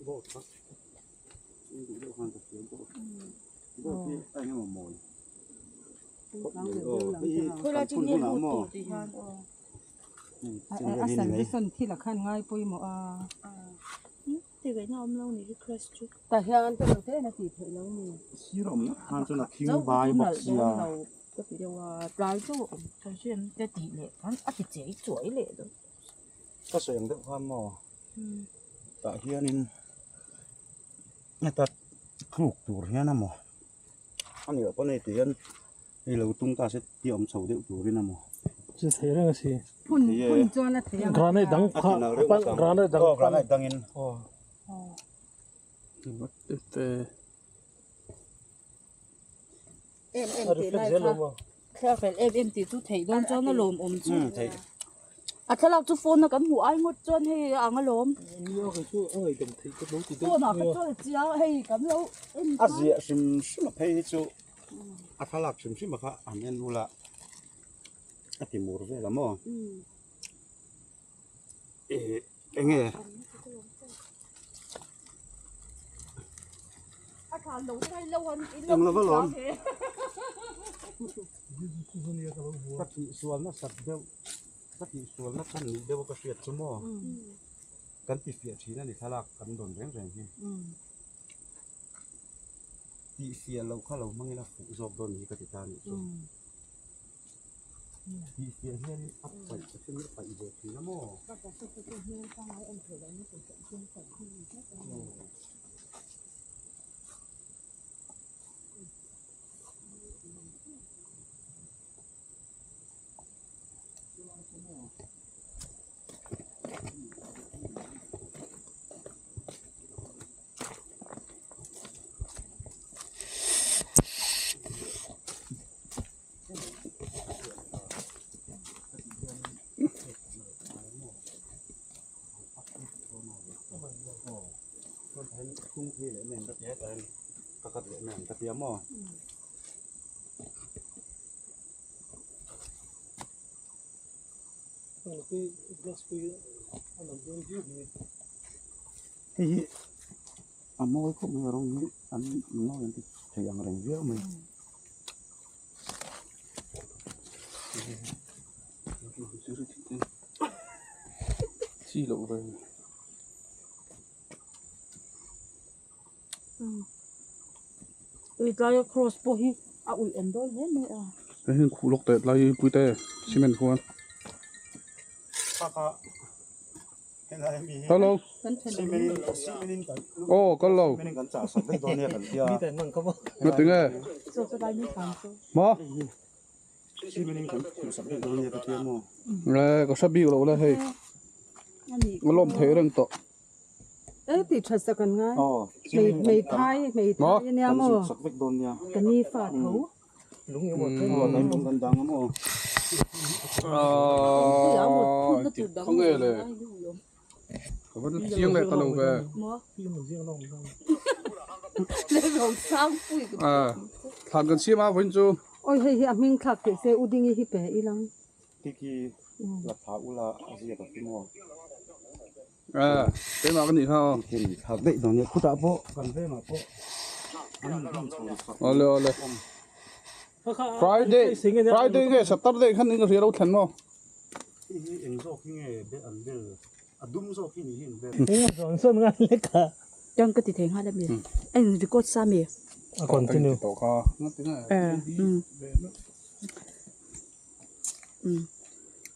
Gold kha in duh deuh khan ka hria gold gold hi a eng emaw mawi khawp mai aw hei hi kan phun hunah maw a salvation thil ah khan ngai pawimawh a tah hian te lo te en a tih theih lo ni. Sir awm na khan chuan a thing bai bawk sia. Ka sawi ang deuh khan maw tah hianin heta thluk tur hian a maw a nih loh pawn hei ti hian hei lo tung ta se ti awm chho deuh turin a maw. Chu thei reng a si. Phun phun chuan a thei ang. Granite dang kha granite dang aw granite dangin aw. Em em tih lai kha thlalak fel em em tih chu theih dawn chuan a lawmawm chu a thlalak chu phone a kan hmuh ai ngawt chuan hei a ang alawm phone ah kha chuan a chiang hei kan lo en a ziah hrim hrim a phei hi chu a thlalak hrim hrim a kha an en ula a ti mur vel a maw eh eng nge. Eng lova lawm ka tihsual nasat deuh ka tihsual na chhan nih deuh a ka hriat chu maw kan ti fiah thin a ni thlalak kan dawn reng reng hi tihfiah loh kha lo hmang ila fuh zawk dawn ni ka ti ta a nih chu. Tihfiah hian a paih a then a paih ve thin a maw? Hei hi a mawi khawp mai a rawng hi an mawi an ti thei ang reng viau mai. Chi loh ve. Ui tlai a cross pawh hi a ui awm dawn hle mai a. Hei hian khuh lawk teh tlai pui te cement khuan. Hello. Aw kal lo. Ngati nge? Maw? Le ka hre bik lo le hei. A lawm thei reng tawh. E ti tha sak an ngai. Hmeithai hmeithai ania maw? Ka ni fa tho. Khaw nge le ka va chiang leh ta lo ve thlan kan siam a vawiin chu Awi hei hi a hming thlak theih se u Dingi hi pe ilang. Keimah ka nih kha aw. Awle awle. Friday Friday nge Saturday khan in ka hria lo thlen maw. Tang ka ti thei nghal ami a in record sa ami. A continue.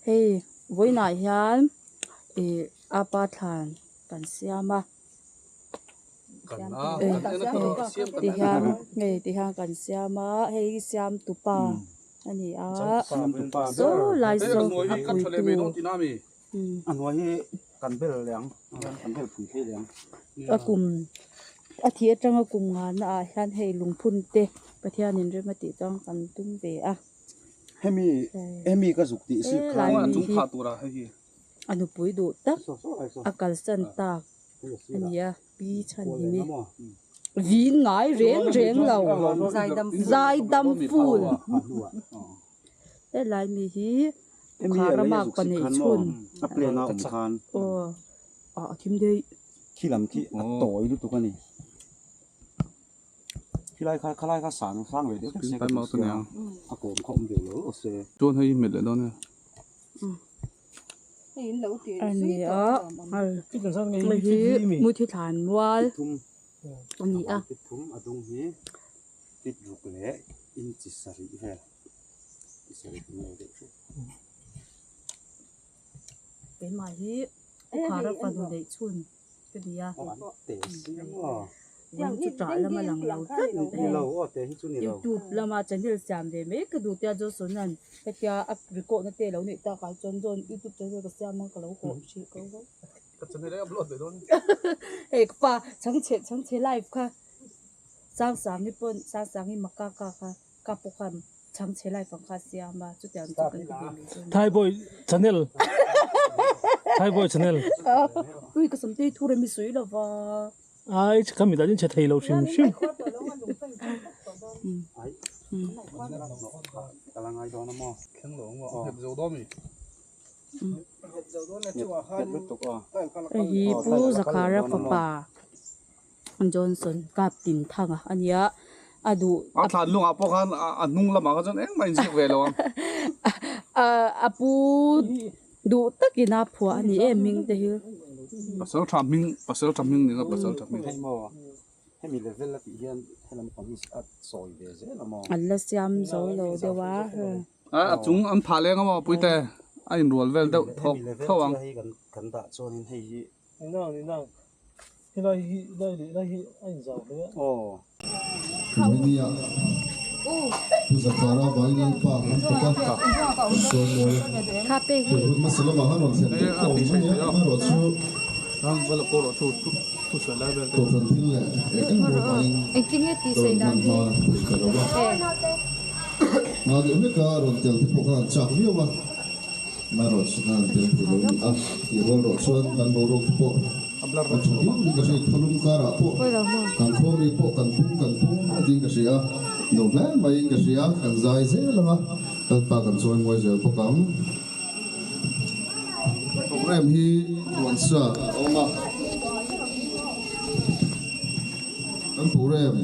Hei vawiinah hian ih apa thlan kan siam a ti hian hei ti hian kan siam a hei hi siam tupa a ni a saw lai saw a puitu a kum a thih atanga kum nghahna ah hian hei lungphun te Pathianin rem a tih chuan kan tum ve a. Hemi hemi ka zuk tih si khan a chung phah tur a hei hi. A nupui duh tak a kalsan tak a ni a pi chhan hi mi vin ngai reng reng lo zaidam ful helai mi hi khar a mak pahnih chhun aw a thim daih. Khi lam khi a tawi lutuk a ni. Khilai kha khalai kha sang sang ve deuh hlek se ka duh sia a kawm kha awm ve lo aw se. Chuan hei hmet leh dawn e. A ni a hei hi muthi thlan mual a ni a. Fit thum a dung hi fit ruk leh inchi sarih vel chi sarih tam lo deuh hret. Keimah hi Ukhara fanu neih chhun ka ni a. Vawiin chu ṭah lama lang lo tlat mai. Youtube lama channel siam ve mai ka duh tia Johnson-a'n hetia a record na te lo neih tak ah chuan John youtube channel ka siam a ka lo hawh hrih ko vo. Hei ka pa chhangchhe chhangchhe live kha Sangsangi pawn Sangsangi makaka kha Ka pawh khan chhangchhe lai fang kha a siam a, chutiang chu kan ti ve mai dawn. Thai boy channel Thai boy channel Ui ka samte hi thu rem i sawi lo va. Ai kha mi dahin che thei lo hrim hrim. Hei hi Pu Zakhara fapa Johnson kap tin thang a ania a duh A thlan lungah pawh khan a hnung lamah kha chuan engmah inziak ve lo ang. A pu duh takin a phuah a ni em hming te hi. Pasal tha hming pasal tha hming ni nga pasal tha hming. Hei maw hemi level a tih hian helam pang hi a sawi ve zel a maw. An la siam zo lo deuh a. A chung an phah leng a maw puite a inrual vel deuh thawk thauh ang. Hemi level chiah hi kan dah chuanin hei hi Romania Pu Zakhara Vai Lalpa kan fak a, kan sawimawi a. He hun hmasa lamah khan rawn thlen tep ka awm mai a, amaherawhchu Kohhran thil leh eng eng emaw vangin ka rawn hman hma thei ta lo a. Hma deuh hleka rawn tel te pawh khan an chak viau a. Amaherawhchu khan tel thei lo a ni a, tih rual rawh chuan kan boruak te pawh a tha viau in ka hria, khualum karah pawh kan khawmi pawh kan pung kan pung a ding ka hria, nuam hle maiin ka hria, kan zai zel ang a, Lalpa kan chawi mawi zel bawk ang. Programme hi duansa a awm a, kan programme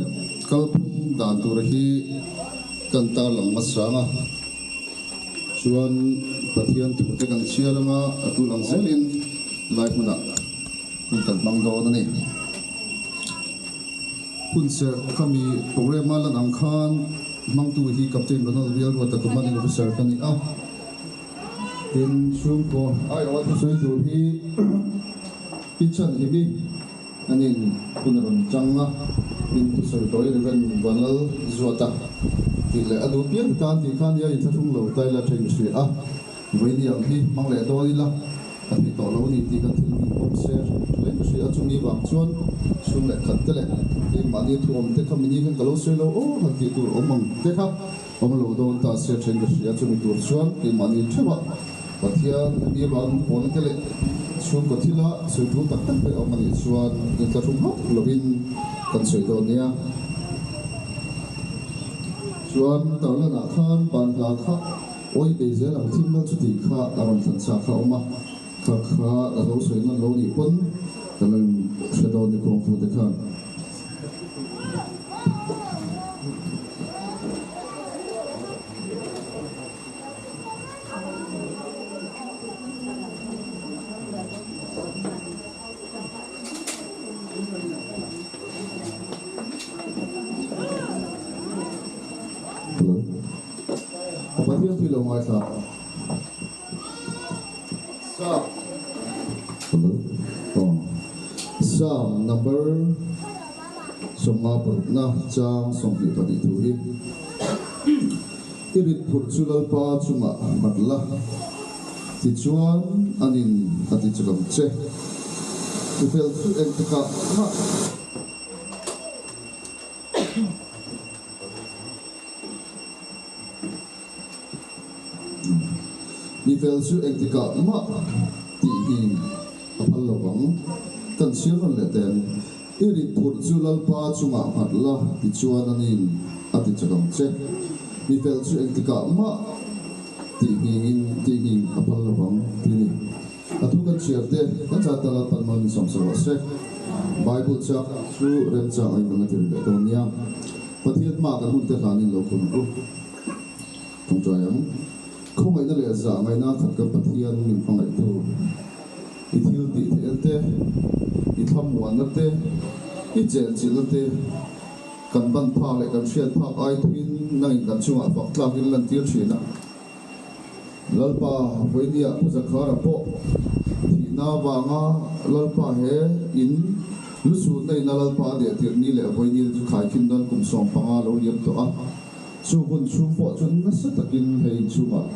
kalphung dan tur hi kan tarlang hmasa ang a. Chuan Pathian thute kan chhiar anga a tul ang zelin lai hmunah hun kan hmang dawn a ni. Hun serh kha mi programme a lan ang khan hmangtu hi Captain Ronald Bialruata Commanding Officer ka ni a. Tin, chhungkaw aiawha thusawi tur hi Pi Chhanhimi Anin hun a rawn chang a, in thusawi tawh i Rev. Vanlal Zuata tih leh a duh piang tan tih kha nia inthlahrung lo ta ila tha in hria a, vawiini ang hi hmang leh dawn ila a theih tawh lo a ni tih kan thil min pawm se tha in ka hria a, chumi vang chuan chhung leh khat te leh keimahni thu awm te kha mini khan ka lo sawi lo aw han tih tur awm ang te kha awm lo dawn ta se tha in ka hria, chumi tur chuan keimahni theuh a. Pathian hemi vang pawn te leh chhungkaw thila sawi tul tak tak te awm a nih chuan intlahrung hauh lovin kan sawi dawn nia. Chuan Tarlanah khan ban hla kha awi bei zel ang thim lal chuti kha a rawn thlan chak kha a awm a, kha kha ka lo sawi nawn lo nih pawn ka lo hre dawn ni kawngfu te khan. Hello. Pathian tui lo ngaithla. Psalm. Hello. Oh. Psalm number 56 chang 22 thu hi. I rit phurh chu Lalpa chungah nghat la, tichuan anin a ti chak ang che. I fel chu engtikah mah. Mi fel chu engtikah mah tih hi a phal lo vang. Kan chhiar rawn leh teng. I rit phurh chu Lalpa chungah nghat la, tichuan anin a ti chak ang che. Mi fel chu engtikah mah tih nghingin tih nghing a phal lo vang ti ni. A thu kan chhiar te kan chah ta Lalpan mal min sawm sak rawh se. Bible chak chu remchang angin kan la ti ri leh dawn nia. Pathian hmaah kan hun te hlanin lo kun ang u. Tawngtai ang. Khawngaihna leh zah ngaihna khat kan Pathian min hmangaihtu i thil tih theihna te, i thlamuanna te, i chenchilhna te kan ban phak leh kan hriat phak ai thuin nangin kan chungah fak tlakin lantir thin a. Lalpa vawinia Pu Zakhara pawh thihna avanga Lalpa he in lusutna ina Lalpa a deh tirh ni leh vawinia te chu khaikhin dawn kum 15 lo liam tawh a. Chu hun chhung pawh chu nasa takin hei inchhungah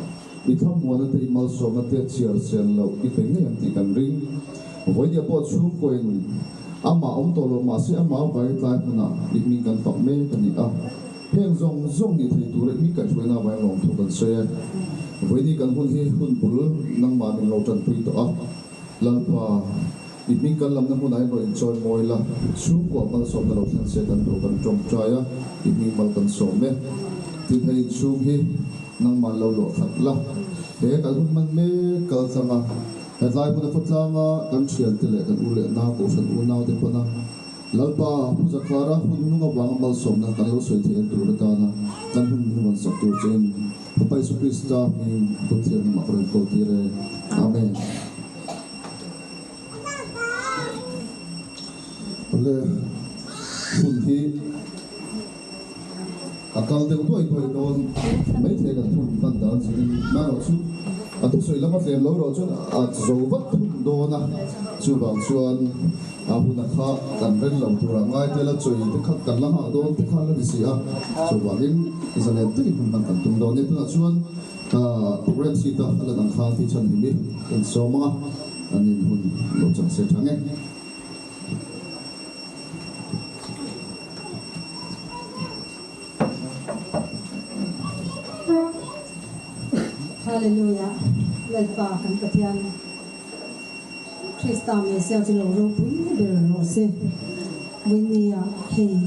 i thlamuana te i malsawmna te chhiar sen loh i pe ngei ang tih kan ring. Vawinia pawh chhungkuain amah awm tawh lo mahse amah avangin tlai hmunah i hming kan fak mek a ni a. Heng zawng zawng ni thei tura i kaihhruaina avangin lawmthu kan sawi e. Vawiini kan hun hi hun bul nangmah min lo tanpui tawh a. Lalpa, i hming kan lamna hmunah hian rawn inchawi mawi la, chhungkua malsawmna lo thlen se kan duh kan tawngtai a, i hming mal kan sawm e. Tin, hei inchhung hi nangmah lo luah khat la. He kan hun hman mek kal tlang a, hetlai hmuna khawtlanga kan thiante leh kan u leh nau kohhran unaute pawn a, Lalpa, Pu Zakhara hun hnung avanga malsawmna kan lo sawi theih an tur atana kan hun min rawn sak tur chein Papa Isu Krista hmingin Pathian lamah ka rawn kawl tir e. Amen. Awle, hun hi a kal deuh duai duai dawn maithei kan hun hman dan zirin marawh chu a thusawi lama tlem lo erawh chuan a zo vat thung dawn a, chuvang chuan a huna kha kan ren lo tura ngai tel a chawi te kha kan la nghah dawn te kha la ni si a, chuvangin zalen takin hun hman kan tum dawn a ni. Tunah chuan program sheet a lan ang khan thi chhan him i kan sawm ang a, an in hun lo chang se tha nge. Hallelujah Lalpa kan Pathian Krista Messiah chu lo ropui ber rawh se. Vawinia hei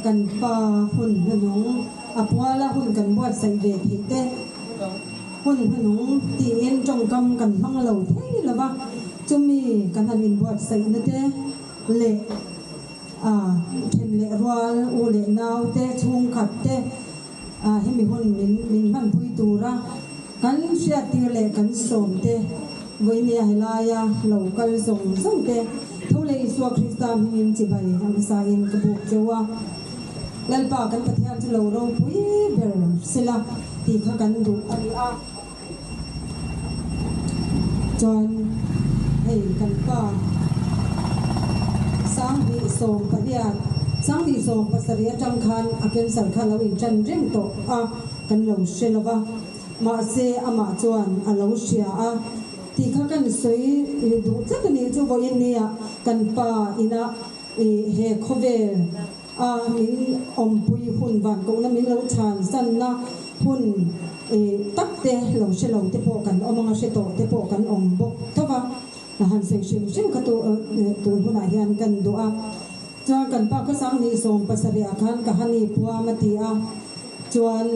kan pa hun hmanung a puala hun kan buatsaih ve theih te hun hmanung tiin tawngkam kan hmang lo thei lova chumi kan han inbuatsaihna te leh a then leh rual u leh nau te chhungkhat te hemi hun min min hmanpui tura kan hriattir leh kan sawm te vawinia helaia lo kal zawng zawng te tho leh Isua Krista hmingin chibai a hmasain ka buk cheu a. Lalpa kan Pathian chu lo ropui ber sela tih kha kan duh a ni a. Chuan hei kan pa 2018, 2017 atang khan a cancer kha lo intan reng tawh a, kan lo hre lo va. Mahse amah chuan a lo hria a tih kha kan sawi duh tlat a ni. Chu vawiin nia kan pa inah he khawvel a min awmpui hun van kohna min lo chhan sanna hun tak te lo hre lo te pawh kan awm ang a, hre tawh te pawh kan awm bawk tho va, han sawi hrim hrim kha tun hunah hian kan duh a. Chuan kan pa kha 2017 ah khan ka hani puam a ti a, chuan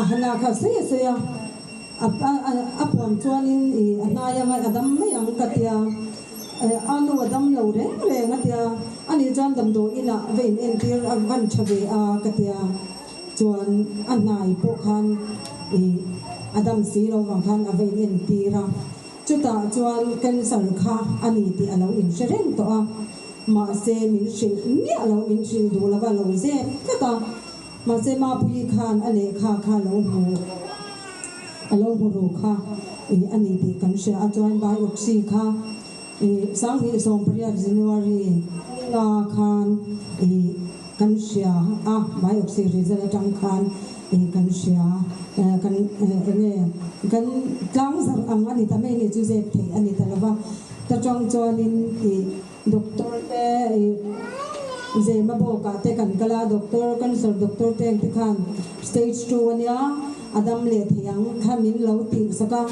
a hana kha sawi a sawi a, a puam chuanin a hnai anga a dam mai ang ka tia, a nu a dam lo reng reng a tia, ani chuan damdawi inah va in entir a van tha ve a ka tia, chuan a hnai pawh khan a dam si lo vang khan a va in entir a, chutah chuan cancer kha a ni tih a lo inhre reng tawh a, mahse min hrilh miah lo, min hrilh duh lova lo zep tlat a. Mahse Mapuii khan a lehkha kha lo hmu a lo hmu ru kha ih a ni tih kan hria a, chuan biopsy kha ih 2018 January ninga khan ih kan hria a, biopsy result atang khan ih kan hria kan enge kan tlang zarh ang a ni ta mai a ni chu zep theih a ni ta lova, ta tang chuanin ih. Doctor te ih Zema bawkah te kan kal a, doctor cancer doctor te ang te khan stage 2 ania a dam leh thei ang kha min lo tih sak a,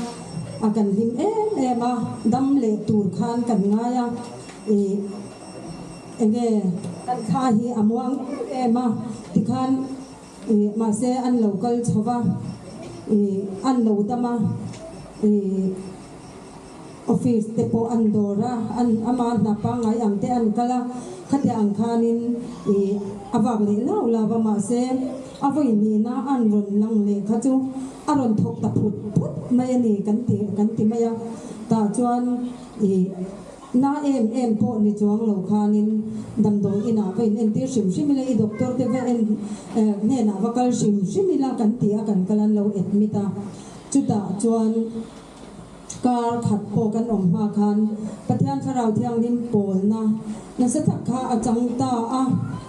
a kan hlim em em a, dam leh tur khan kan ngai a, ih enge kan thla hi a muang em em a tikhan ih mahse an lo kal chho va, ih an lo dam a, ih. Office te pawh an dawr a, an ama hna pangngai ang te an kal a, khatiang ang khanin ih a vak leh lau lau a, mahse a vawi hnihna an rawn lang leh kha chu a rawn thawk ta phut phut mai a ni kan ti kan ti mai a, tah chuan ih na em em pawh ni chuang lo khanin damdawi inah va in entir hrim hrim ila, i doctor te va en hnenah va kal hrim hrim ila kan ti a, kan kal an lo admit a, chutah chuan. Kar khat pawh kan awm hma khan Pathian Thlarau Thianghlim pawlna nasa tak kha a chang ta a,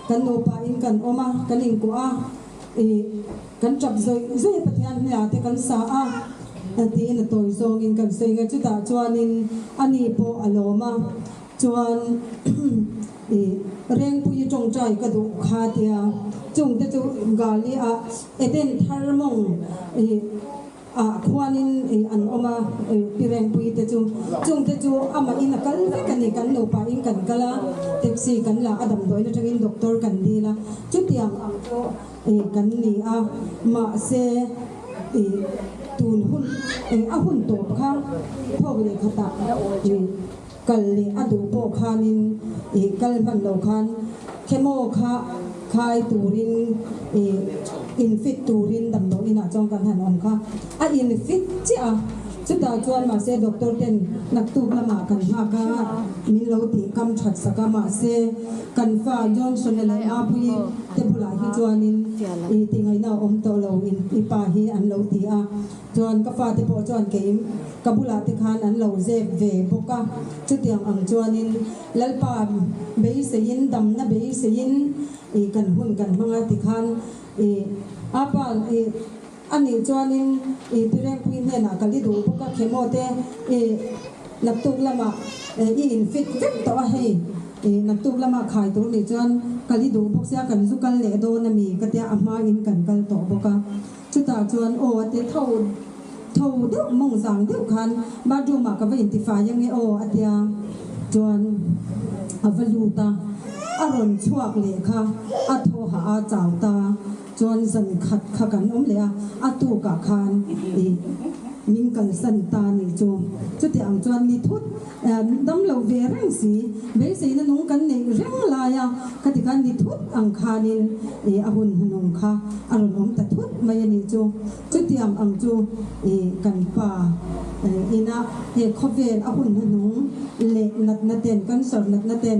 kan nupa in kan awm a, kan inkuah a, ih kan tap zawih zawih a Pathian hmeiah te kan sa a tiin a tawi zawngin kan sawi nge chutah chuanin ani pawh a lawm a, chuan ih Rengpui tawngtai ka duh kha tia chungte chu Gali ah Eden thar mawng ih. Ah khuanin an awm a, pi Rengpui te chu. Chungte chu amah in a kal vek a ni, kan nupa in kan kal a, taxi kan la a, damdawiin atangin doctor kan dil a, chutiang ang chu kan ni a, mahse tun hun a hun tawp kha thawk leh khatah kal leh a duh pawh khanin kal hman lo khan chemo kha khai turin in fit turin damdawi inah chuan kan han awm kha a in fit chiah a, chutah chuan mahse doctor ten naktuk lamah kan nghak a min lo tih kam that sak a, mahse kan fa Johnson a leh Mapuii te bulah hi chuanin tingaihna a awm tawh lo in i pa hi an lo ti a. Chuan ka fate pawh chuan kei ka bulah te khan an lo zep ve bawk a, chutiang ang chuanin Lalpa beiseiin damna beiseiin ih kan hun kan hmang a tikhan ih apa ih a nih chuanin ih Pi Rengpui hnenah ka li duh bawk a khemaw te ih naktuk lamah i in fit vek tawh a hei ih naktuk lamah khai tur nih chuan ka li duh bawk sia kan zu kal leh dawn a mi ka tia a hmain kan kal tawh bawk a. Chutah chuan aw a ti tho tho deuh mawng zang deuh khan bathroom ah ka va intifai ange aw a tia chuan a va lut a, a rawn chhuak leh kha a thaw hah a chau ta chuan zan khat kha kan awm leh a, a tukah khan ih min kalsan ta nih chu chutiang ang chuan ni thut Dam lo ve reng si, beiseina nung kan neih reng lai a, khati khan ni thut ang khanin a hun hnung kha a rawn awm ta thut mai a nih chu. Chutiang ang chu kan pa ina he khawvel a hun hnuhnung leh natna ten, cancer natna ten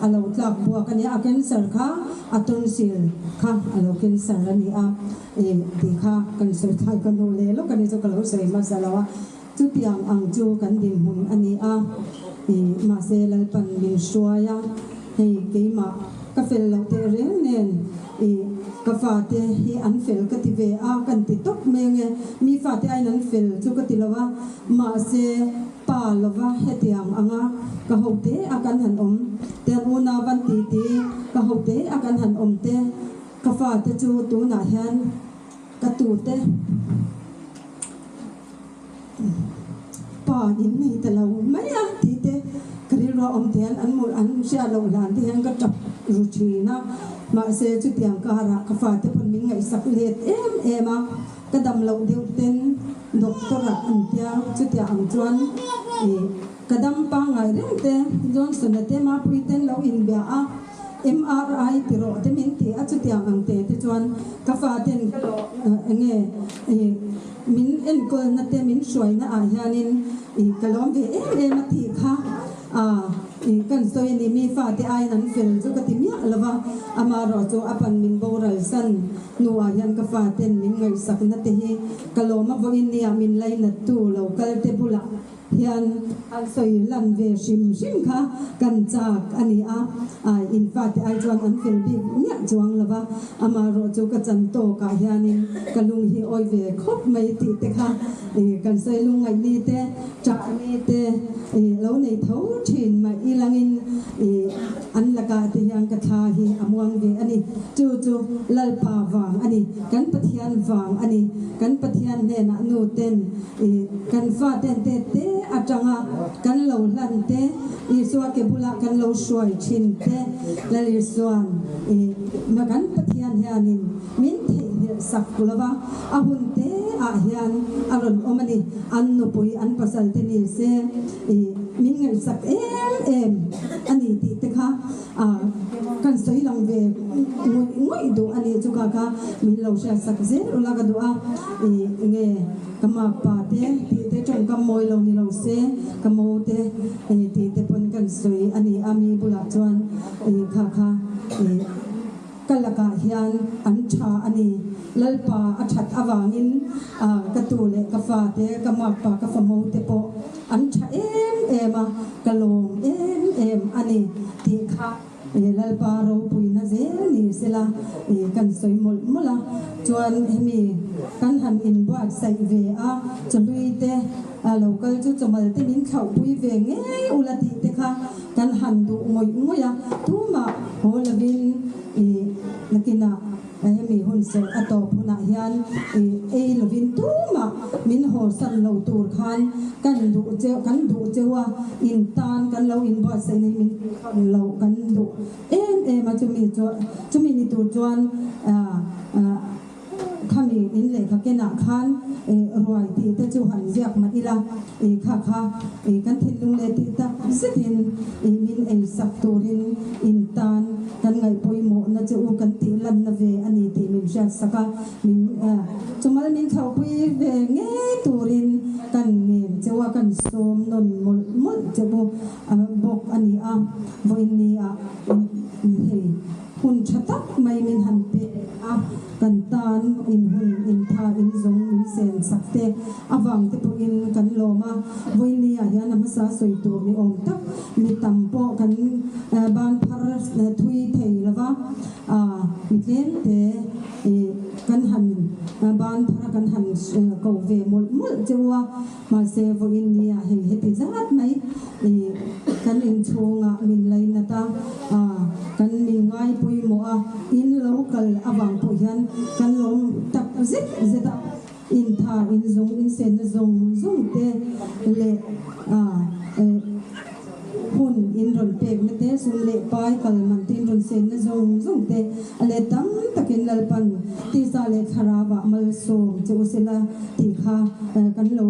a lo tlak buak a nia, a cancer kha a tonsil kha a lo cancer a ni a tih kha kan sawi thai ka hnu leh lawk a ni chu ka lo sawi hmasa lo a. Chutiang ang chu kan dinhmun a ni a, mahse Lalpan min hruai a, hei keimah ka fel loh teh reng nen ka fate hi an fel ka ti ve a, kan ti tawp mai ange, mi fate aiin an fel chu ka ti lo a, mahse pa lova hetiang anga ka hote a kan han awm te, an unau an ti ti ka hote a kan han awm te, ka fate chu tunah hian ka tute. Pa in nei ta lo mai a tih te ka rilru a awm te hian an mawlh an hriat loh hlan te hian ka tap ru thin a, mahse chutiang karah ka fate pawn min ngaihsak let em em a, ka dam loh deuh ten doctor ah an tia chutiang ang chuan ih ka dam pangngai reng te Johnson-a te Mapuii ten lo inbia a. MRI ti rawh te min ti a, chutiang ang te te chuan ka faten enge min enkawlna te min hruaina ah hianin ka lawm ve em em a tih kha kan sawi a ni, mi fate aiin an fel chu ka ti miah lo va, amaherawh chu a pan min boral san hnuah hian ka faten min ngaihsakna te hi ka lawm a vawiin nia min lainattu lo kal te bulah Hian an sawi lan ve hrim hrim kha kan chak a ni a, in fate ai chuan an fel bik miah chuang lo va, amaherawh chu ka chan tawkah hianin ka lung hi awi ve khawp mai tih te kha kan sawi lungngaih ni te, ṭah ni te lo nei tho ṭhin mah ilangin an lakah te hian ka thla hi a muang ve a ni. Chu chu Lalpa vang a ni, kan Pathian vang a ni, kan Pathian hnenah nu ten I kan faten te te atanga kan lo hlan te, Isua ke bulah kan lo hruai thin te, Lal Isuan i ma kan Pathian hianin min theihnghilh. reh sak lova, a hun te ah hian a rawn awm a ni. An nupui, an pasal te ni se ih min ngaihsak em em a ni tih te kha kan sawi lang ve ngawih ngawih duh a ni. Chu kha kha min lo hriatsak zel ula ka duh a, ih nge ka makpa te tih te tawngkam mawi lo ni lo se ka mo te tih te pawn kan sawi a ni a, mi bulah chuan ih kha kha ih. Ka lakah hian an tha a ni. Lalpa a that avangin ka tu leh ka fate, ka makpa, ka famo te pawh an tha em em a, ka lawm em em a ni tih kha Lalpa ropuina zel ni sela kan sawi mawlh mawlh a. Chuan hemi kan han inbuatsaih ve a, chawhlui te lo kal chu chawmal te min thlauhpui ve ngei ula tih te kha Kan han duh ngawih ngawih a, tumah haw lovin ih nakinah hemi hun serh a tawp hunah hian ih ei lovin tumah min hawsan lo tur khan kan duh cheu kan duh cheu a, in tan kan lo inbuatsaih na hi min thawn loh kan duh em em a, chumi chu chumi ni tur chuan ah ah. Khami in lehkha kenah khan ruai tih te chu han ziak mah ila, kha kha kan thinlung leh tih tak zetin min ei sak turin in tan kan ngaih pawimawhna che u kan tih lanna ve a ni tih min hriat sak a, min chumal min thlauhpui ve ngei turin kan ngen che u a, kan sawm nawn mawlh mawlh che u bawk a ni a, vawiin ni ah hei. Hun tha tak mai min han pe a, kan tan in hun in tha in zawng min sen sak te avang te pawhin kan lawm a, vawiin ah hian a hmasa sawi tur ni awm tak mi tam pawh kan ban phar thui thei lo va, mi tlem te kan han ban phar a kan han ko ve mawlh mawlh che u a. Mahse, vawiin nia hei heti zat mai i kan inchhungah min lainat a, kan min ngai pawimawh a, in lo kal avang pawh hian kan lawm tak zet zet a, intha inzawng insenna zawng zawng te leh hun in rawn pekna te, sum leh pai kal man te in rawn senna zawng zawng te a let tam takin Lalpan tisa leh thlarauah malsawm che u sela tih kha kan lo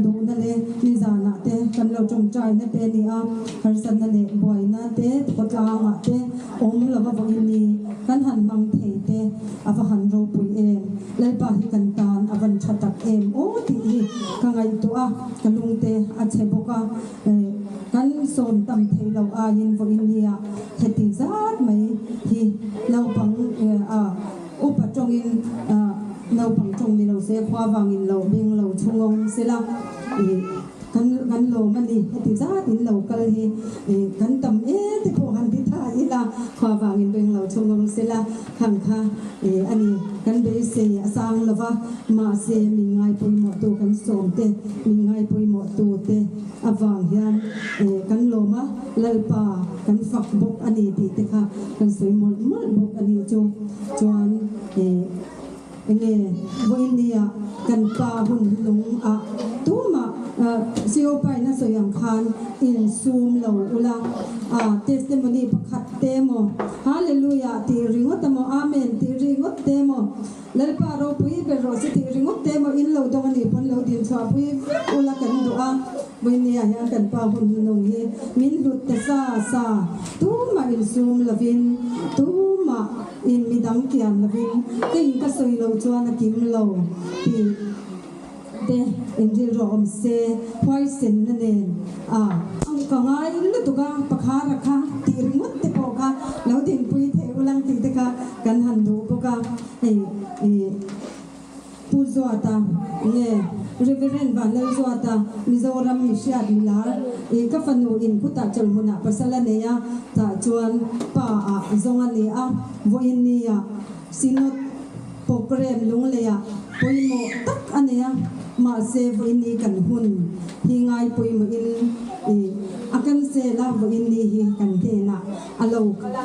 duhna leh nizanah te kan lo tawngtaina te a ni a, harsatna leh buaina te khawtlangah te awm lova vawiin ni kan han hmang thei te a va han ropui em. Lalpa hi kan tan a van tha tak em aw tih hi ka ngaihtuah a, ka lungte a chhe bawk a. Kan sawm tam theih loh aiin vawiin nia heti zat mai hi naupang a upa tawngin naupang tawng ni lo se khua vangin lo beng lo chhungawng sela kan kan lawm a ni. Heti zat in lo kal hi kan tam e te pawh han ti tha ila khua vangin beng lo chhungawng sela khang kha a ni. Kan beisei a sang lova mahse min ngai pawimawhtu kan sawm te min ngai pawimawhtu te avang hian kan lawm a, Lalpa kan fak bawk a ni tih te kha kan sawi mawlh mawlh bawk a nih chu. Chuan enge vawiin nia kan pa hun lung ah tumah CO pain a sawi ang khan insum lo ula, testimony pakhat te maw Hallelujah tih ringawt emaw Amen tih ringawt te maw Lalpa ropui ber rawh se tih ringawt te maw in lo dawng a nih pawn lo dil chhuah pui vek ula kan duh a, Vawinia hian kan pa hun hnung hi min hlut ta sa sa, tumah insum lovin, tumah in midang kian lovin, ka in ka sawi loh chuan a kim lo tih te in rilru awm se, huaisenna nen a ang ka ngai lutuk a, pakhara kha tih ringawt te pawh kha lo dinpui thei ulang tih te kha kan han duh bawk a, hei ih Pu Zuata nge Reverend Vanlalzuata Mizoram mi hriat milar ih ka fanu in khutah chawlhmunah pasal a nei a, tah chuan pa ah zawng a ni a, vawiin nia Synod Programme lungleiah pawimawh tak a nei a, mahse vawiin ni kan hun hi ngai pawimawhin ih a cancel a, vawiin ni hi kan hnenah a lo kal a,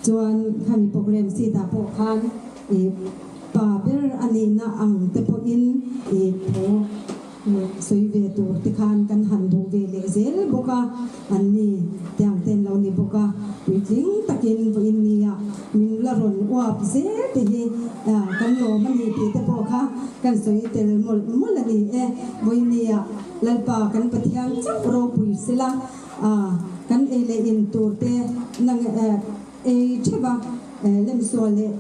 chuan khami programme seat ah pawh khan ih pa ber a nihna ang te pawhin ih thu sawi ve tur te khan kan han duh ve leh zel bawk a, an ni tiang te an lo ni bawk a, puitling takin vawiin nia min la. rawn uap zel te hi kan lawm a ni tih te pawh kha kan sawi tel mawlh mawlh a ni e. Vawinia Lalpa kan Pathian chauh ropui sela kan ei leh in tur te nang ei theuh a, lem sual leh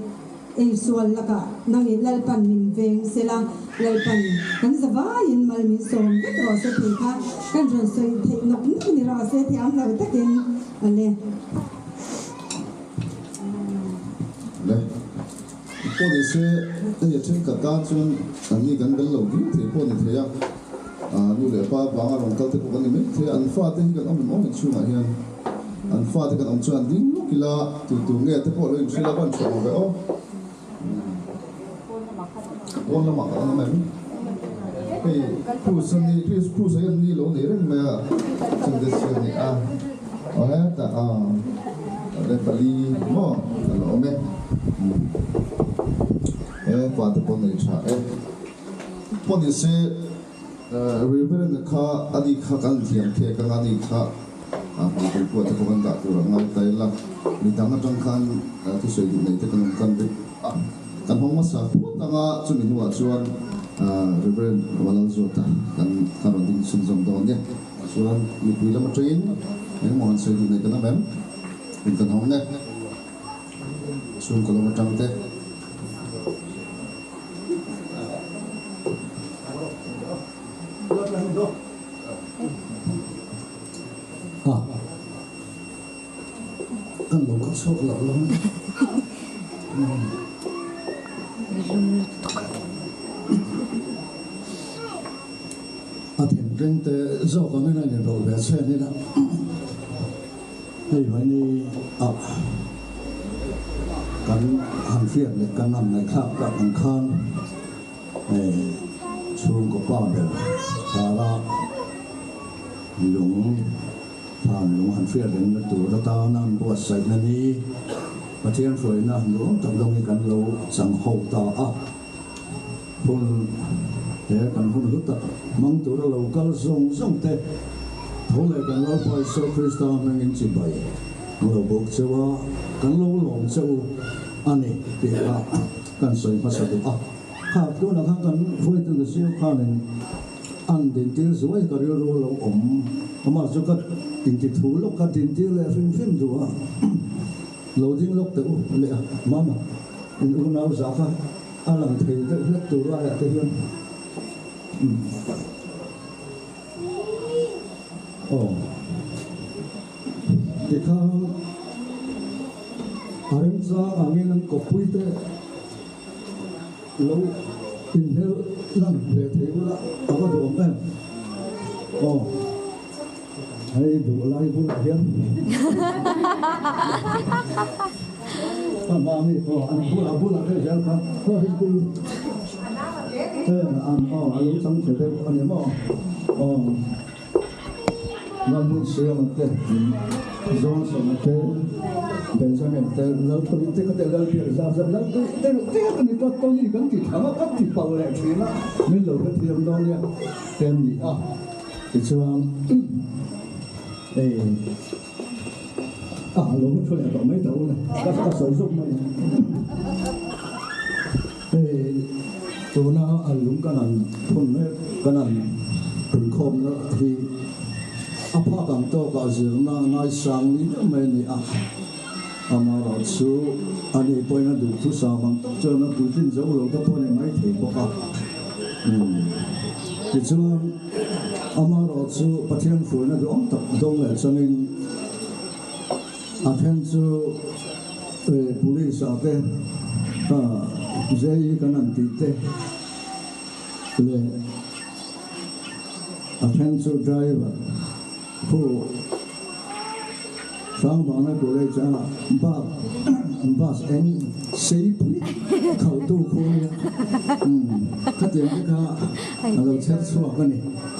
ei sual lakah nang i Lalpan min veng sela, Lalpan kan zavaiin mal min sawm vek rawh se tih kha kan rawn sawi theih nawk nawk ni rawh se thiam lo takin a le. Le, pawh ni se hei a thenkhat tan chuan an ni kan bel lo viau thei pawh ni thei a, nu leh pa vanga rawn kal te pawh kan ni mai thei a, an fate hi kan awm em awm in chhungah hian an fate kan awm chuan an ding lawk ila tu tu nge te pawh lo inhrilh a ban tha awm ve aw. Pawn lamah kan awm em? Hei cruise a ni cruise hi an ni lo nei reng mai a chungte si a ni a aw hetah a le pali maw a lo awm e e fate pawh nei tha e pawh ni se Reverend kha ani kha kan thiam thek anga ani kha hmangpui pawh te pawh kan dah tur a ngai ta ila midang atang khan thusawi duh nei te kan awm kan vek a kan hawng hmasa phawt anga chumi hnuah chuan Reverend Walalzuata kan kan rawn ding chhunzawm dawn nia chuan mipui lam atangin engemaw han sawi duh nei kan awm em in kan hawng e chhungkaw lam atang te. Kan lo kal chhuak loh lo a thinrim te zawk angin a inrawlh ve chhen ila hei mai ni ah kan han hriat leh kan han ngaihthlak tak ang khan chhungkaw pa ber kara lung thlan lung han hriat rengna tur atana an buatsaihna ni Pathian hruaina nuam tak dawngin kan lo chang ho ta a. Hun he kan hun hlu tak hmang tura lo kal zawng zawng te tho leh kan Lalpa Isua Krista hmangin chibai an lo bawk cheu a, kan lo lawm che u a ni tih kha kan sawi hmasa duh a. Kha tunah khan kan hruaitu ni siau khanin an dintir zuai ka rilru lo awm amah chu ka inti thu lawk ka dintir leh hrim hrim duh a, lo ding lawk teh u leh a mama in unau zah kha A lang thei deuh hlek tur laiah te hian umm aw tikhan a remchang angin an kawppui te lo inhmel lang ve thei ula a va duhawm em aw. Hei duh lai bulah hian a mi aw an bulah bulah te zel kha khaw hi kul te an aw a lo chang che deuh a ni maw aw Lalhmun Siama te Johnson te Benjamin te Laltawih te ka te Lalbiak zat zat Laltawih te te ka ni ta Tawih kan ti thang a kan ti pal leh thin a min lo hrethiam dawn nia te an ni a. Tichuan, hei a lo thu leh tawh mai tawh ule, ka sawi zawk mai ang. Hei tuna a lung kan han phun mek, kan han punkhawmna hi a phak ang tawkah zirna ngaisang ni deuh mai a ni a. Amaherawhchu, ani pawhin a duhthusam ang tak chuan a puitlin zo lo te pawh a ni maithei bawk a. Tichuan, amaherawhchu Pathian hruaina duhawm tak dawng leh changin a then chu police ah te JE kan han tih te leh a then chu driver khu Hrangvana College a bak bus eng seipui khalhtu khu a nia khatiang te kha a lo chher chhuak a ni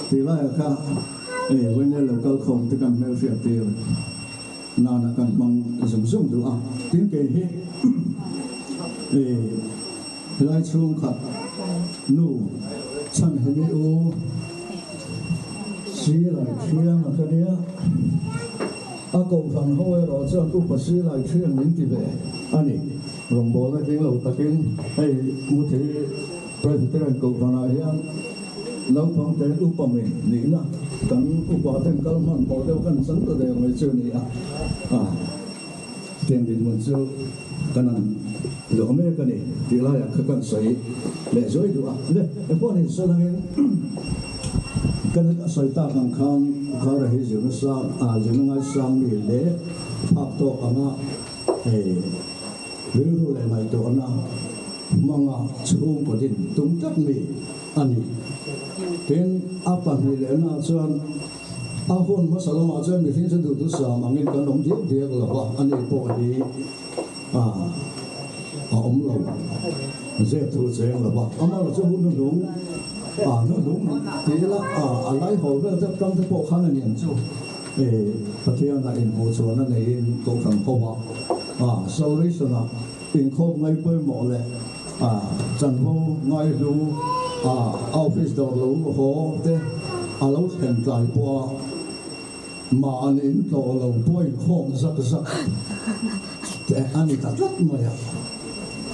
tih laiah kha hei vawiin lo kal khawm te kan hmelhriat tir nana kan hmang zung zung duh a tin kei hi helai chhungkhat nu Chhanhimi u Silai Thiang a ka nia. A kohhran ho erawh chuan Upa Silai Thiang min ti ve a ni. Rawngbawlna tling lo takin hei Muthi Presbyterian Kohhranah hian naupang te upa min nihna kan upa ten kal hman pawh deuh kan chang ta der mai chu a ni a. Tiang dinhmun chu kan an luah mek a ni tih laiah kha kan sawi leh zuai duh a. Le, engpawh ni sawi langin kan sawi tak ang khan Bukhara hi zirna sang, zirna ngaisang mi leh phak tawk anga hei rilru leh ngaihtuahna hmanga chhungkaw din tum tlat mi a ni. Tin, a pahnih lehnaah chuan A hun hmasa lamah chuan mihring chu duhthusam angin kan awm diak diak lo a, ani pawh hi a awm lo, zep thu cheng lo a. Amaherawh chu hun hnuhnung, a hnuhnung ti ila a lai haw vel deuh tang te pawh khan a niang chu Pathianah inhmuhchhuahna neiin Kohhran ho a Salvation-ah inkhawp ngai pawimawh leh chanvo ngaihlu a office dawr lo haw te a lo thlen tlai pawh a, mahni in tlawh lo pawh inkhawm zak zak te a ni ta tlat mai a.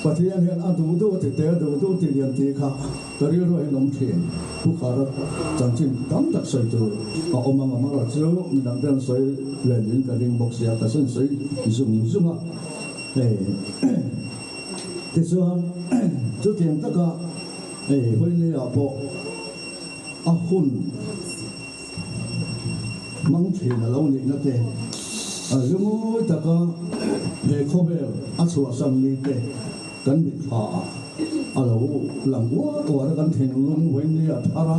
Pathian hian a duh duh a ti te, a duh duh ti lian tih kha ka rilru ah hian awm thin. Pu Khara chanchin tam tak sawi tur a awm ang amaherawh chu midang te an sawi ve niin ka ring bawk sia, ka sawi sawi zung zung a. Hei. Tichuan, chutiang taka hei Hawilei-ah pawh a hun hmang thin a lo nihna te, a lungawi taka he khawvel a chhuahsan ni te kan mitthla-ah a lo lang uar uar a, kan thinlung Hawilei-a thar a,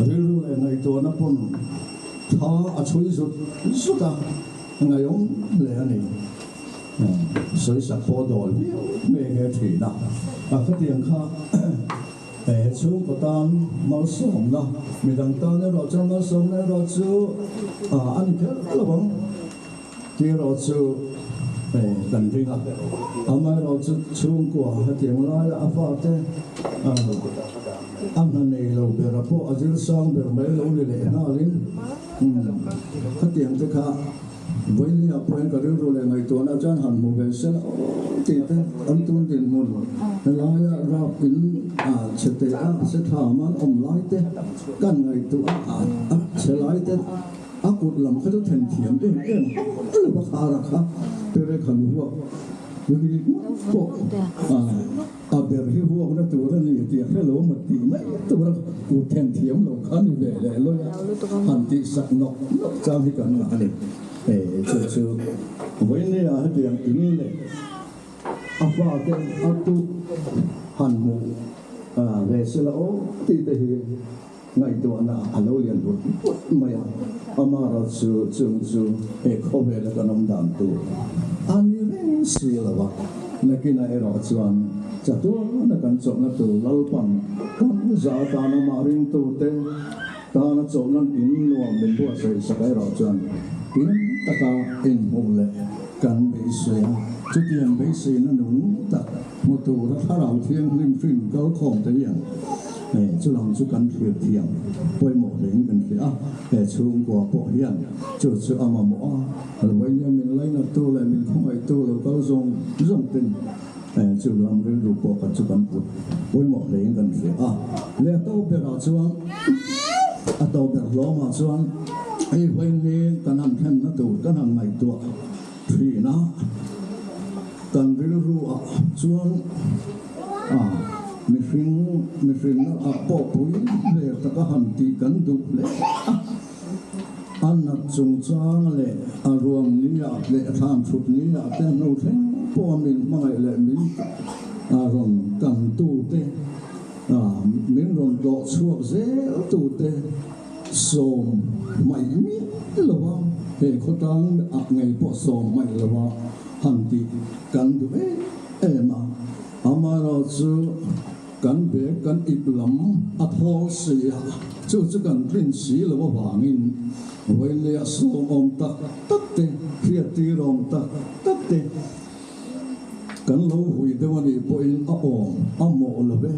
rilru leh ngaihtuahna pawn tha a chhui zut zut a, ngaihawm hle a ni. Sawisak pawh dawl viau nge nge thin a, a khatiang kha he chhungkaw tan malsawmna, midang tan erawh chuan malsawmna erawh chu a ni kher lo ang tih erawh chu kan ring a. Amaherawhchu chhungkua hetiang laia a fate a hna nei lo bera pawh a zir sang ber mai lo ni leh nghalin khatiang te kha Vawinia pawhin ka rilru leh ngaihtuahna chuan han hmu ve se la aw tih te an tun dinhmun helaia rap in a chhe teh a se tha man awm lai te kan ngaihtuah a a chhe lai te a kut lam kha chu then thiam em em hauh lo a khar a kha perek han huak ri ngawt pawh a A ber hi vuakna tur a ni tih a hre lo maw tih mai tura kut then thiam lo kha ni ve leh lawi a, han tih sak nawk nawk chang hi kan ngah a ni. Chu chu vawinia hetiang in leh a fate a tuk han hmuh ve se la aw tih te hi ngaihtuahna a lo lian vut vut mai a, amaherawh chu chung chu he khawvela kan awm dan tur a ni reng si lo a, nakinah erawh chuan chatuana kan chawlhna tur Lalpan kan za atan amah ringtute tana chawlhna in nuam min buatsaih sak erawh chuan tin taka inhmuh leh kan beisei a, chutiang beiseina nung tak Hmu tura thlarau thianghlim hrin kal khawm te hian chu lam chu kan thlir thiam pawimawh hlein kan hria a, he chhungkua pawh hian chu chu a mamawh a, Lawina min lainattu leh min khawngaihtu lo kal zawng zawng ten chu lam rilru pawh kha chu kan put pawimawh hlein kan hria a. Leh a to berah chuan a to ber hlawmah chuan hei vawiin kan han thlenna tur kan han ngaihtuah thin a. Kan rilru ah chuan a mihring mihrinna ah pawh pui ve taka han tih kan duh hle a, a nat chungchang leh a ruang ni ah leh thlan thut ni ah te hnu thleng pawha min hmangaih leh min rawn kan tu te, min rawn tlawh chhuak zel tu te sawm hmaih miah lo a, he khawtlang ah ngei pawh sawm hmaih lo a. Han tih kan duh em em a, amaherawh chu kan bag kan ip lam a thawl si a, chu chu kan tlin si lo avangin vawileia sawm awm tak tak te, hriattir awm tak tak te kan lo hui deuh a nih pawhin a awm a mawh lo ve,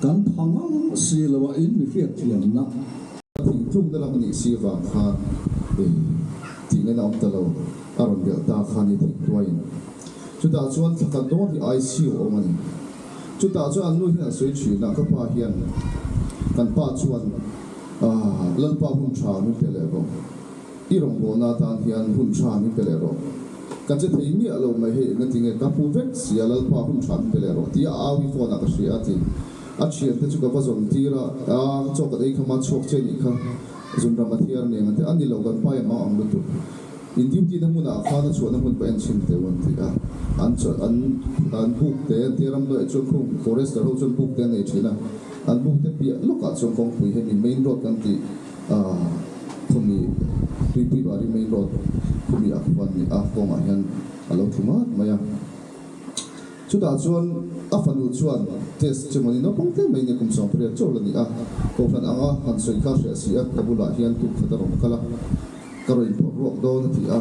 kan pha ngang si lo a in mi hriatthiamna. Thingtlukna lam a nih si avang khan tih ngaihna awm ta lo. A rawn belh ta kha ni thingtuaiin. Chutah chuan thla khat dawn hi ICU a awm a ni. Chutah chuan an nu hian a sawi thin a, ka pa hian kan pa chuan Lalpa hun tha min pe leh rawh, i rawngbawlna atan hian hun tha min pe leh rawh, ka che thei miah lo mai hei engatinge ka pu vek sia Lalpa hun tha min pe leh rawh tia a au i phone ah ka hria a ti. A thiante chu ka va zawn tir a, chaw kan ei khama chhuak che nih kha zunram a thiar nen a ti a, ni lo kan pa i mang ang lutuk. In duty na hmunah khan a chhuahna hmun pawh en chhin teh u an ti a, an chawlh an an buk te an tia ramhnuaiah chuan khung forester ho chuan buk te an nei thin a, an buk te piah lawkah chuan kawngpui hemi main road kan tih ah khawmi tuipui bari main road khawmi ah khuan ni a kawngah hian a lo thu ngat mai a. Chutah chuan a fanu chuan test chu mawni naupang tlem mai nia kum 18 chawl a ni a, kohhran anga han sawi kha hriah si a, ka bulah hian tuk khat a rawn kal a, ka rawn inphawrh ruak dawn a ti a,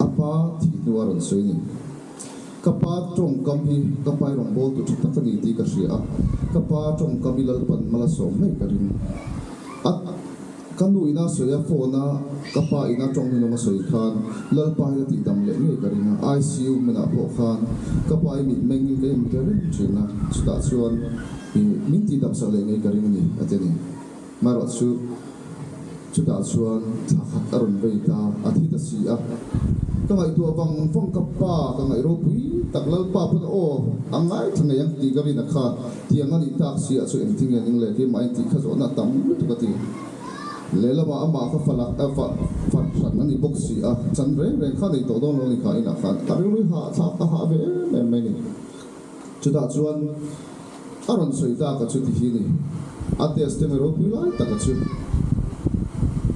a pa thih hnu a rawn sawi ni. Ka pa tawngkam hi ka pa i rawn bawl tu tha tak a ni tih ka hria a, ka pa tawngkam i Lalpan mal a sawm ngei ka ring. A. Ka nu ina sawi a phone a ka pa ina tawng hnunawm a sawi khan Lalpa hi a tih dam leh ngei ka ring a, ICU hmunah pawh khan ka pa i mit meng in ka en ta reng thin a, chutah chuan i min tih dam sak leh ngei ka ring a ni a ti a ni. Marawh chu chutah chuan thla khat a rawn vei ta, a thi ta si a. Ka ngaihtuah vang vang ka pa ka ngaih ropui tak Lalpa pawn aw a ngaithla ngei ang tih ka rin a kha. Tiang a nih tak si ah chu engtin nge ning leh keimah in tih kha zawhna a tam lutuk a ti. Lehlamah amah kha falak a fa fat hran a ni bawk si a, chan reng reng kha nei tawh dawn lo a ni kha inah khan a rilru hah thlak a hah ve em em mai a ni. Chutah chuan a rawn sawi tak a chu ti hi ni. A test te mai ropui lai tak a chu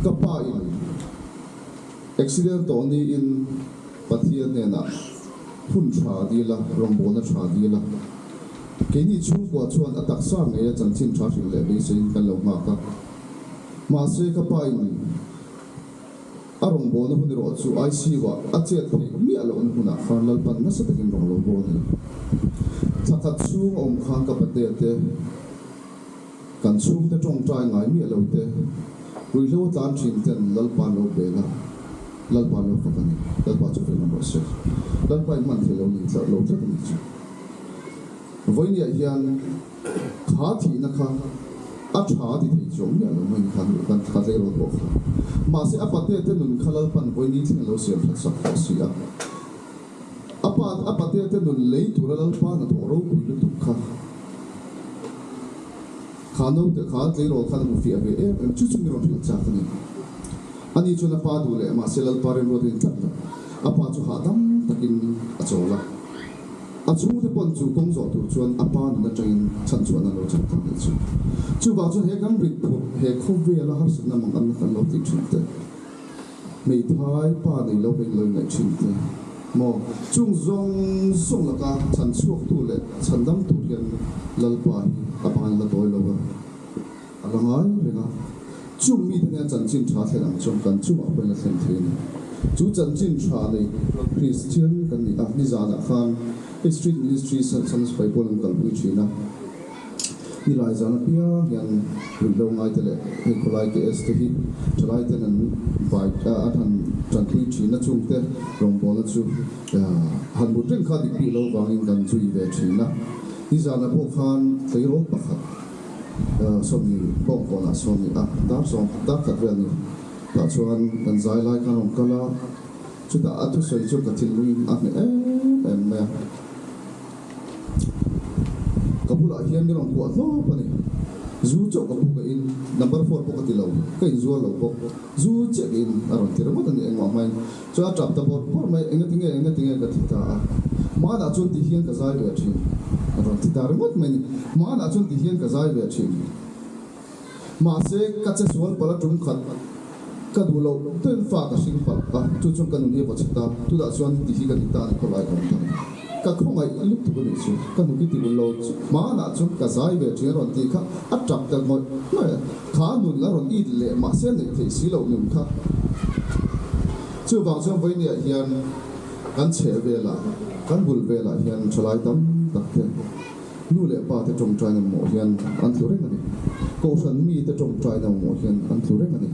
ka pa in accident tawh niin Pathian hnenah hun tha dil a, rawngbawlna tha dil a. Keini chhungkua chuan a taksa ngei a chanchin tha hrilh leh beiseiin kan lo nghak a. Mahse ka pa in a rawngbawlna hun erawh chu ICU ah a chet theih miah lohna hunah khan Lalpan nasa takin rawn lo bawl a ni. Thla khat chhung a awm khan ka patea te, kan chhungte tawngtai ngai miah lo te, ruihhlo a tlan thin ten Lalpa an lo bel a, Lalpa an lo fak a ni. Lalpa chu fel rawh se. Lalpa in hman theih lo ni lo tlat a ni chu. Vawinia hian kha thihna kha a tha ti thei chuang miah lo mai ni khan kan kha tleirawl pawh kha. Mahse a pate te nun kha Lalpan vawini thleng a lo siam that sak tawh si a. A pa a pate te nun lei tura Lalpa hnathawh ropui lutuk kha kha naute kha tleirawl khan a hmu fiah ve em em chu chu mi rawn hrilh chak a ni. Ani chuan a pa duh leh mahse Lalpa remruat a intlat lo. A pa chu hahdam takin a chawl a. A chhungte pawn chu kawng zawh tur chuan a pa nun atangin chhanchhuahna lo chan ta nih chu. Chuvang chuan he kan rit phurh, he khawvela harsatna mang anna kan lo tih thin te, hmeithai pa nei lo kan lo ingaih thin te maw, chung zawng zawng laka chhanchhuaktu leh chhandam tur hian Lalpa hi a ban la dawi lo a, a la ngai reng a. Chung mite nen chanchin tha thlen ang chuan kan chungah pawhin a thlen thei a ni. Chu chanchin tha nei Kristian kan ni a, nizanah khan hei Street Ministry San Sipai pawl an kalpui thin a, nilai zan apiang hian ruihhlo ngaite leh hei khawlai KS te hi thalai ten an vai an han tanpui thin a, chungte rawngbawlna chu han mut reng kha dik bik lo vangin kan zui ve thin a. Nizanah pawh khan tleirawl pakhat Sawmi bawngkawnah sawmi a dar sawm dar khat vel ni tah chuan kan zai lai khan a rawn kal a, chutah a thusawi chu ka thinlungin a hneh em em mai a, ka bulah hian min rawn kuah hlawp a ni, zu chauh ka pu ka in, number four pawh ka ti lo, ka inzuar lo bawk, zu chiah ka in a rawn ti ringawt a ni engmah hmain chuan a tap ta bawrh bawrh mai, engatinge engatinge ka ti ta a, hmanah chuan ti hian ka zai ve thin a rawn ti ta ringawt mai ni, hmanah chuan ti hian ka zai ve thin. Mahse, ka che sual palh a tum khat ka duh loh ten fa ka hring palh a, chu chuan ka nun hi a vaw chhe ta, tunah chuan ti hi ka ni ta a ni khawlai ka awm ta ni. Ka khawngaih lutuk a nih chu, ka hnuk i ti ulh lo chu hmanah chuan ka zai ve thin a rawn tih kha a tap ta ngawih ngawih a, kha nun a rawn it leh mahse neih theih si loh nun kha. Chuvang chuan vawinia hian kan chheh velah, kan bul velah hian thalai tam tak te, Nu leh pa te tawngtaina mamawh hian an tlu reng a ni. Kohhran mi te tawngtaina mamawh hian an tlu reng a ni.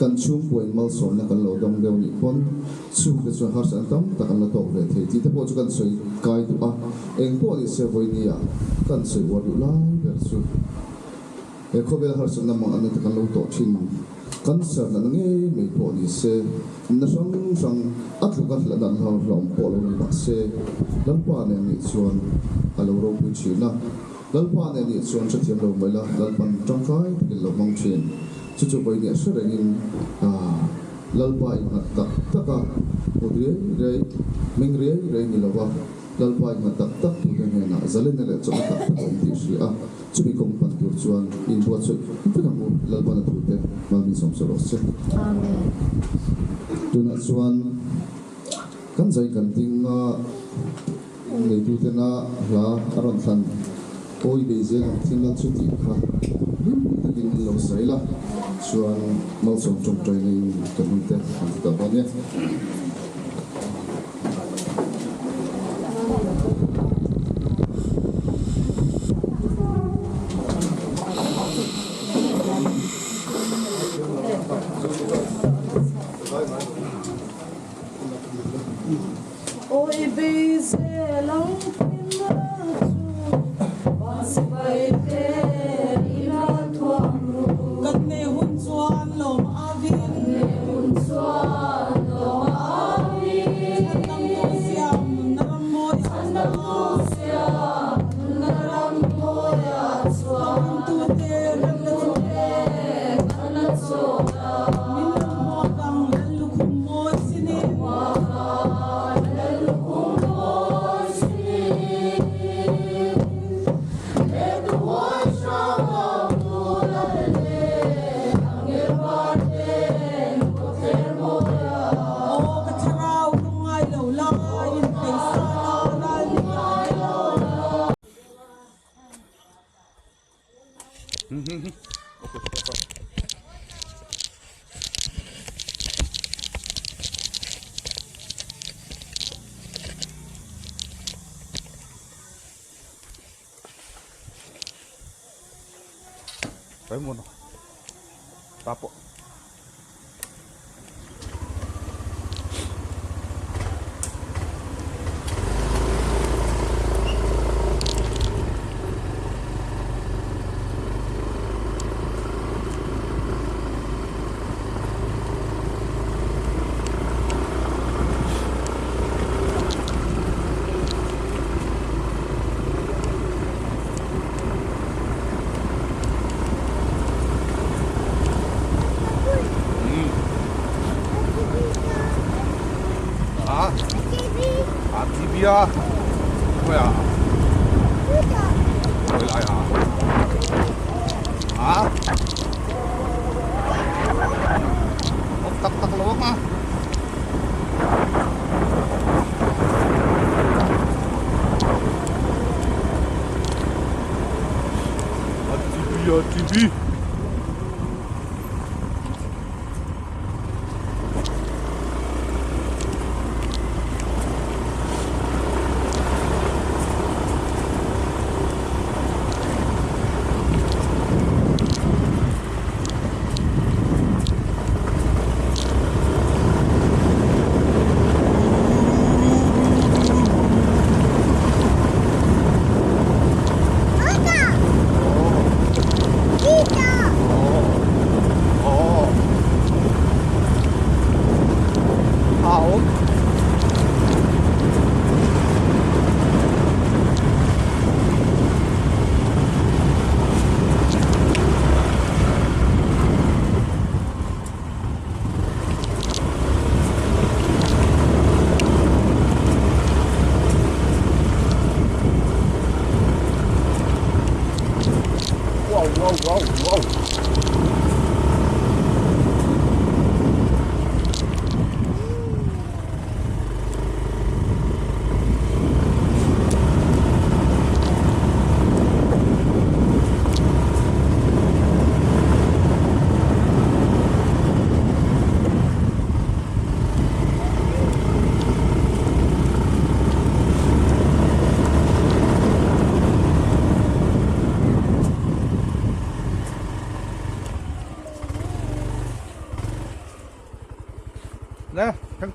Kan chhungkuain malsawmna kan lo dawng deuh nih pawn chhungte chuan harsatna tam tak an la tawk ve thei tih te pawh chu kan sawi kai duh a, eng pawh ni se vawinia kan sawi uar duh lai ber chu he khawvel harsatna mang anna te kan lo tawh thin. Cancer natna ngei mai pawh ni se, na hrang hrang a tluk a hlahna an hlau hlawm pawh lo ni mah se, Lalpa nen nih chuan a lo ropui thin a. Lalpa nen nih chuan hrethiam lo mai la, Lalpan tangkai takin lo hmang thin. Chu chu vawi nia hre rengin Lalpa innghat tak tak a, hmu riai riai, hming riai riai ni lova Lalpa innghat tak tak tute hnenah zalenna leh chawlhna tak tak a awm tih hria a. Chumi kawng pan tur chuan inbuatsaih vek ang u, Lalpana thute mal min sawm saw rawh se. Amen. Tunah chuan kan zai kan ding a, neitutena hla a rawn thlan Awi bei zel ang thil lal chu tih kha hlim takin in lo sawi la, chuan malsawm tawngtai neiin ka hming te an ti tawh dawn e. Awi bei zel ang thil chu van sipai te i ral thuam ru. Kan nei hun chuan lawm a vin. Kan nei hun chuan lawm a vin. Chhan dang tu siam nunna ram mawi ah chuan. Chhan dang tu siam nunna ram mawi ah chuan. Ram tu te kan la chawl a. Kan la chawl a. Min lo hmuak ang lal lukhum mawi sinin. Hmuak ang lal lukhum mawi sinin. Aw ka thlarau lung ngai lo lai in peisa la ral ni ngai lo. Tayo muna. Tapo. Ah, ah, TV 啊，喂啊，回来啊，啊，tak tak lo ma. TV ah, TV.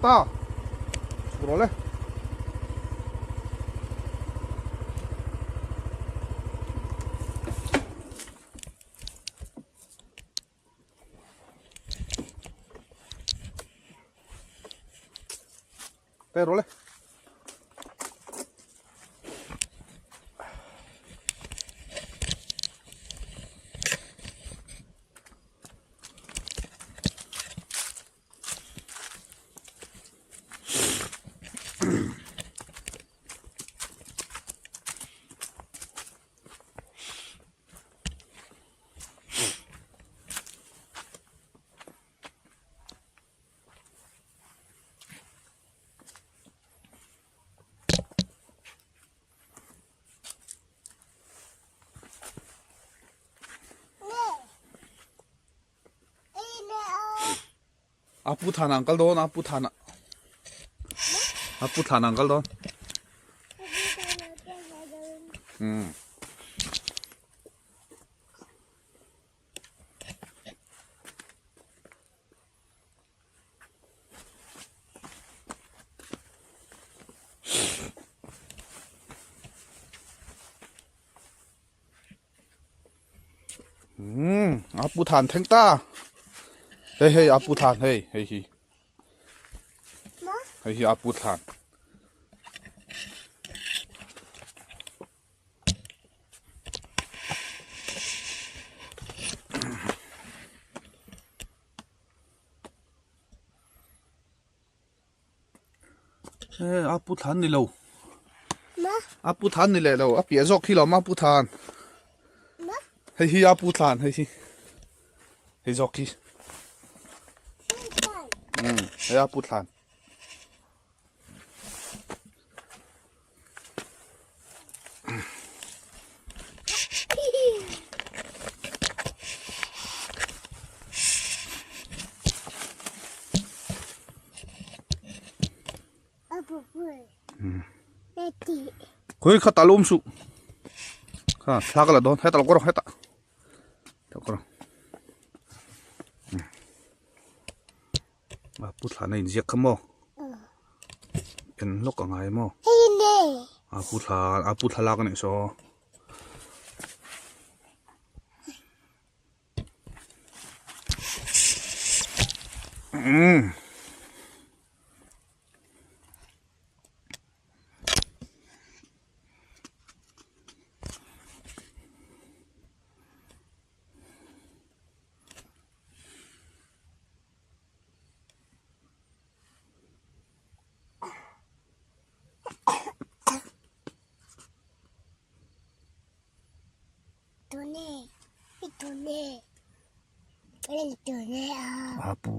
ta chhuk rawh le. Te rawh le. A pu than ang kal dawn a pu than a pu than ang kal dawn um Um a pu than thleng ta hei hei a pu than hei hei hi hei hi a pu than a pu than ni lo a pu than ni leh lo a piah zawk khi lo a pu than hei hi a pu than hei hi hei zawk khi hei a pu than Khui kha talum su kha thla ka la dawn heta lo kawr heta lo kawr a pu thla na inziak kha maw en lawk a ngai maw a pu thla a pu thla lak a nih saw. Um. Apu.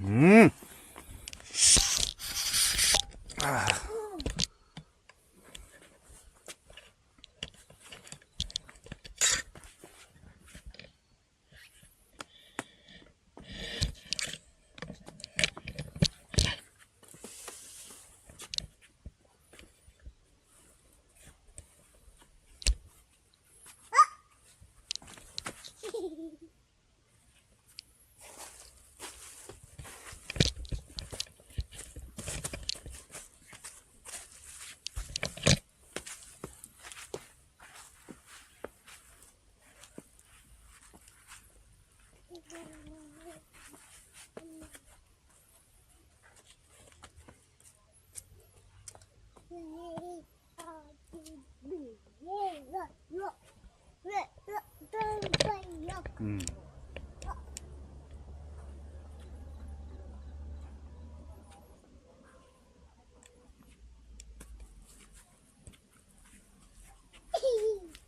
Um. Ah.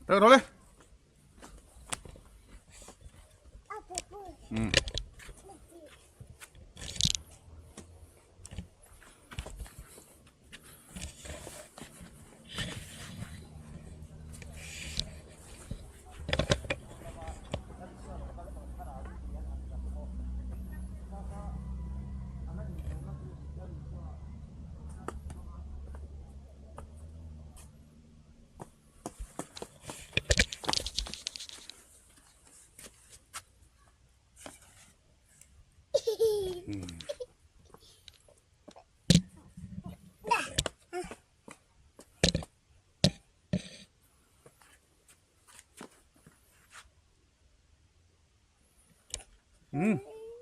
Được rồi đi.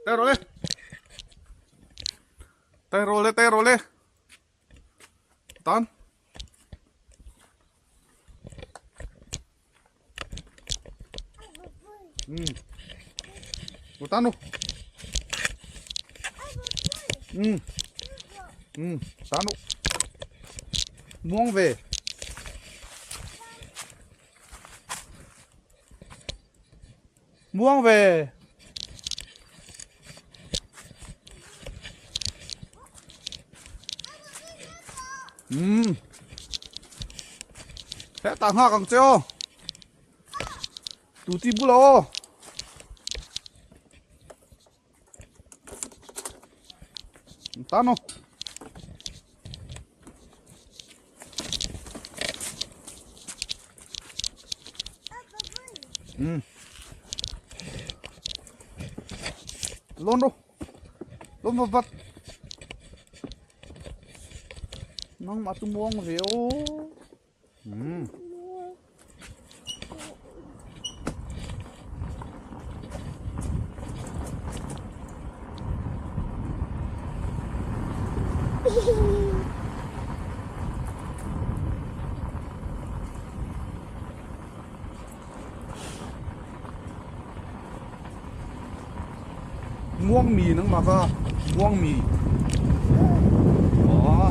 Tay rồi đi. Tay rồi đi, tay rồi đi. Tan. Tan luôn. Tan luôn. Muông về. Muông về. Thế tàng hoa càng treo. Tủ ti bù lô. Tan không? Lon đâu? Lon vật vật. Nó mà tôi muông về ô. Muông mì nó mà cơ, muông mì. Đó.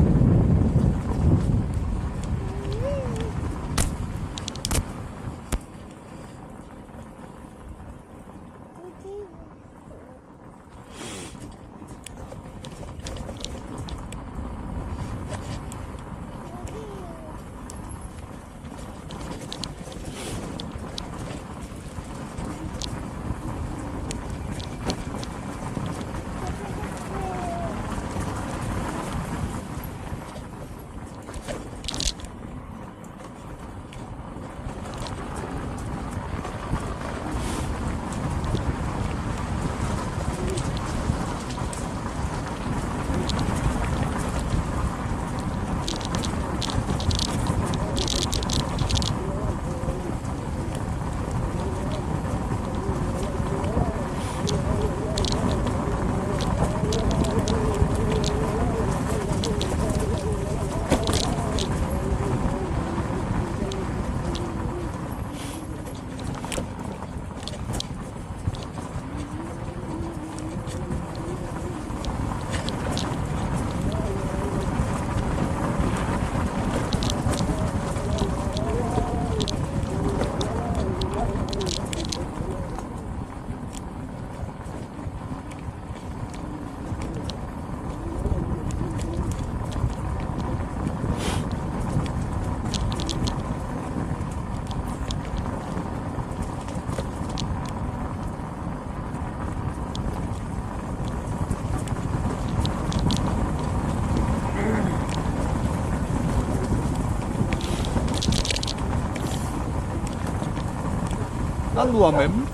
Ăn lùa mềm,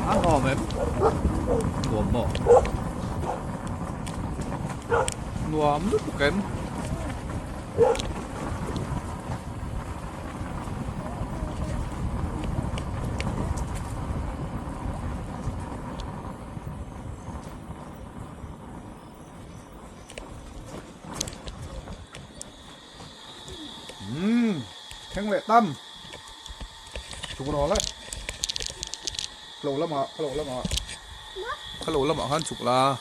ăn hò mềm, lùa mỏ, lùa nước kém. Khen lệ tâm, chụp nó đấy. Khalo lamah, khalo lamah. Khalo lamah khan chhuk la.